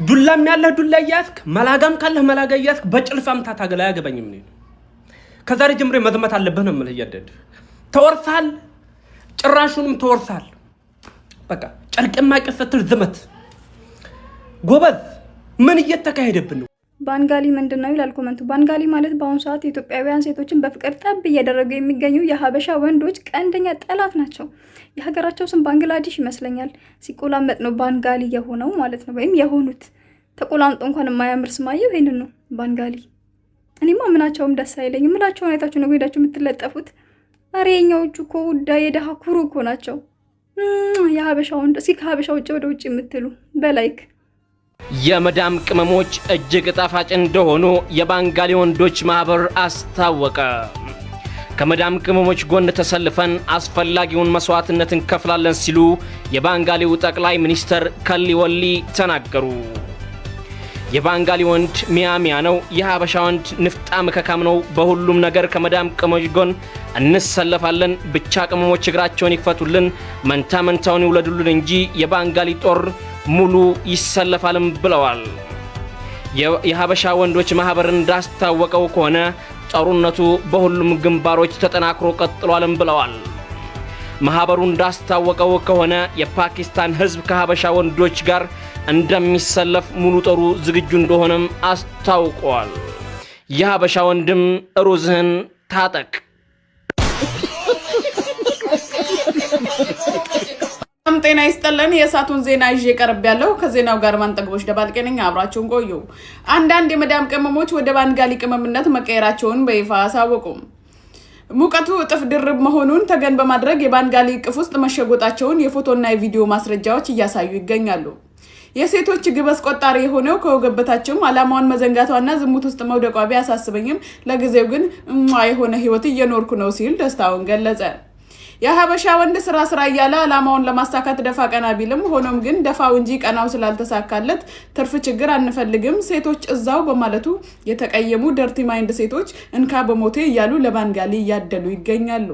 ዱላም ያለህ ዱላ እያያዝክ፣ መላጋም ካለህ መላጋ እያያዝክ በጭልፋ ምታ ታገል። አያገባኝም። እኔ ከዛሬ ጀምሬ መዝመት አለብህ ነው የምልህ። እያደድ ተወርሳል፣ ጭራሹንም ተወርሳል። በቃ ጨርቅ ማቀፍ ስትል ዝመት። ጎበዝ፣ ምን እየተካሄደብን ነው? ባንጋሊ ምንድን ነው ይላል comment ኡ። ባንጋሊ ማለት በአሁኑ ሰዓት የኢትዮጵያውያን ሴቶችን በፍቅር ጠብ እያደረጉ የሚገኙ የሀበሻ ወንዶች ቀንደኛ ጠላት ናቸው። የሀገራቸው ስም ባንግላዴሽ ይመስለኛል። ሲቆላመጥ ነው ባንጋሊ የሆነው ማለት ነው፣ ወይም የሆኑት። ተቆላምጦ እንኳን የማያምር ስማየው ይሄንን ነው ባንጋሊ። እኔማ ምናቸውም ደስ አይለኝ። ምናቸውን አይታችሁ ነው ሄዳችሁ የምትለጠፉት? ኧረ የኛዎቹ እኮ ውዳ የደሃ ኩሩ እኮ ናቸው። የሀበሻ ወንድ እስኪ ከሀበሻ ውጭ ወደ ውጭ የምትሉ በ like። የመዳም ቅመሞች እጅግ ጣፋጭ እንደሆኑ የባንጋሊ ወንዶች ማህበር አስታወቀ። ከመዳም ቅመሞች ጎን ተሰልፈን አስፈላጊውን መስዋዕትነት እንከፍላለን ሲሉ የባንጋሊው ጠቅላይ ሚኒስተር ከሊወሊ ተናገሩ። የባንጋሊ ወንድ ሚያሚያ ነው፣ የሀበሻ ወንድ ንፍጣም ከካም ነው። በሁሉም ነገር ከመዳም ቅመሞች ጎን እንሰለፋለን። ብቻ ቅመሞች እግራቸውን ይክፈቱልን፣ መንታ መንታውን ይውለዱልን እንጂ የባንጋሊ ጦር ሙሉ ይሰለፋልም ብለዋል። የሀበሻ ወንዶች ማህበር እንዳስታወቀው ከሆነ ጦርነቱ በሁሉም ግንባሮች ተጠናክሮ ቀጥሏልም ብለዋል። ማህበሩ እንዳስታወቀው ከሆነ የፓኪስታን ሕዝብ ከሀበሻ ወንዶች ጋር እንደሚሰለፍ ሙሉ ጦሩ ዝግጁ እንደሆነም አስታውቀዋል። የሀበሻ ወንድም ሩዝህን ታጠቅ። ጤና ይስጥልን። የእሳቱን ዜና ይዤ ቀርብ ያለው ከዜናው ጋር ማንጠግቦች ደባልቄ ነኝ። አብራችሁን ቆዩ። አንዳንድ የመዳም ቅመሞች ወደ ባንጋሊ ቅመምነት መቀየራቸውን በይፋ አሳወቁ። ሙቀቱ እጥፍ ድርብ መሆኑን ተገን በማድረግ የባንጋሊ እቅፍ ውስጥ መሸጎጣቸውን የፎቶና የቪዲዮ ማስረጃዎች እያሳዩ ይገኛሉ። የሴቶች ግብ አስቆጣሪ የሆነው ከወገብ በታችም ዓላማዋን መዘንጋቷና ዝሙት ውስጥ መውደቋ ቢያሳስበኝም ለጊዜው ግን እሟ የሆነ ህይወት እየኖርኩ ነው ሲል ደስታውን ገለጸ። የሀበሻ ወንድ ስራ ስራ እያለ ዓላማውን ለማሳካት ደፋ ቀና ቢልም ሆኖም ግን ደፋው እንጂ ቀናው ስላልተሳካለት ትርፍ ችግር አንፈልግም ሴቶች እዛው በማለቱ የተቀየሙ dirty mind ሴቶች እንካ በሞቴ እያሉ ለባንጋሊ እያደሉ ይገኛሉ።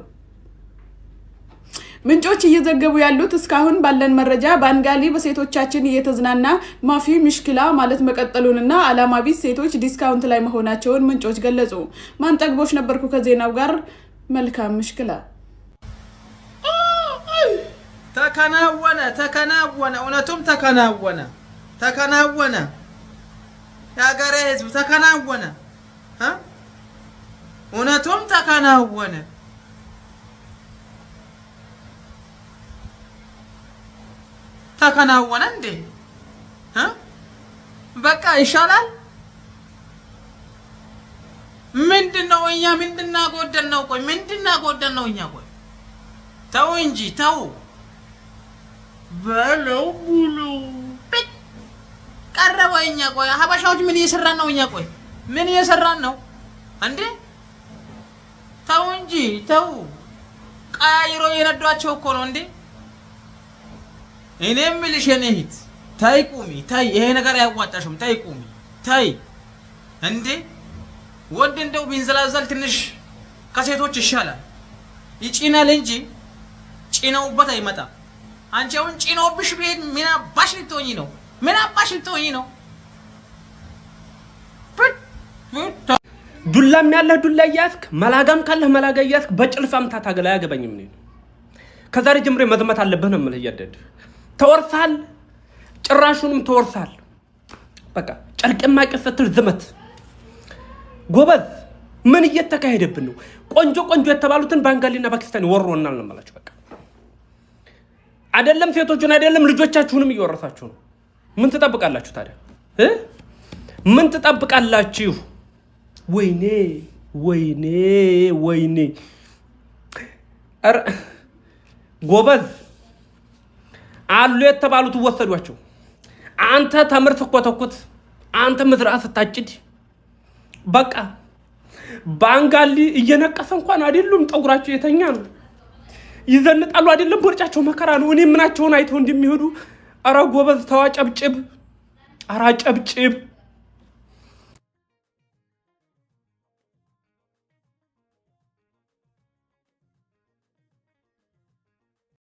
ምንጮች እየዘገቡ ያሉት እስካሁን ባለን መረጃ ባንጋሊ በሴቶቻችን እየተዝናና مافي مشكلة ማለት መቀጠሉንና አላማ ቢስ ሴቶች discount ላይ መሆናቸውን ምንጮች ገለጹ። ማንጠግቦች ነበርኩ ከዜናው ጋር። መልካም مشكلة። ተከናወነ፣ ተከናወነ፣ እውነቱም ተከናወነ፣ ተከናወነ። የሀገሬ ሕዝብ ተከናወነ፣ እውነቱም ተከናወነ። ተከናወነ እንዴ! በቃ ይሻላል። ምንድን ነው እኛ ምንድና ጎደል ነው? ቆይ ምንድና ጎደል ነው እኛ? ቆይ ተው እንጂ ተው በለው ሙሉ ቀረበ። እኛ ቆይ ሀበሻዎች ምን እየሰራን ነው? እኛ ቆይ ምን እየሰራን ነው እንዴ? ተው እንጂ ተው። ቀያይሮ የነዷቸው እኮ ነው እንዴ። እኔ የምልሽ የኔ እህት ተይ ቁሚ፣ ተይ፣ ይሄ ነገር አያዋጣሽም። ተይ ቁሚ፣ ተይ እንዴ። ወንድ እንደው ቢንዘላዘል ትንሽ ከሴቶች ይሻላል። ይጭናል እንጂ ጭነውበት አይመጣም። አንቺ አሁን ጭኖብሽ ብሄድ ምን አባሽ ልትሆኚ ነው? ምን አባሽ ልትሆኚ ነው? ዱላም ያለህ ዱላ እያያዝክ፣ መላጋም ካለህ መላጋ እያያዝክ በጭልፋ ምታ ታገል። አያገባኝም። እኔ ከዛሬ ጀምሬ መዝመት አለብህ ነው የምልህ። እያደድ ተወርሳል፣ ጭራሹንም ተወርሳል። በቃ ጨርቅ ማቀፍ ስትል ዝመት። ጎበዝ፣ ምን እየተካሄደብን ነው? ቆንጆ ቆንጆ የተባሉትን ባንጋሊና ፓኪስታን ወሮናል ነው የምላችሁ። በቃ አይደለም ሴቶቹን አይደለም ልጆቻችሁንም እየወረሳችሁ ነው። ምን ትጠብቃላችሁ ታዲያ? ምን ትጠብቃላችሁ? ወይኔ ወይኔ ወይኔ! ኧረ ጎበዝ፣ አሉ የተባሉት ወሰዷቸው። አንተ ተምር ስትኮተኩት፣ አንተ ምዝራ ስታጭድ፣ በቃ ባንጋሊ እየነቀሰ እንኳን አይደሉም ጠጉራቸው የተኛ ነው። ይዘንጣሉ አይደለም ቦርጫቸው መከራ ነው። እኔ ምናቸውን አይተው እንደሚሄዱ። ኧረ ጎበዝ ተው፣ አጨብጭብ፣ ኧረ አጨብጭብ።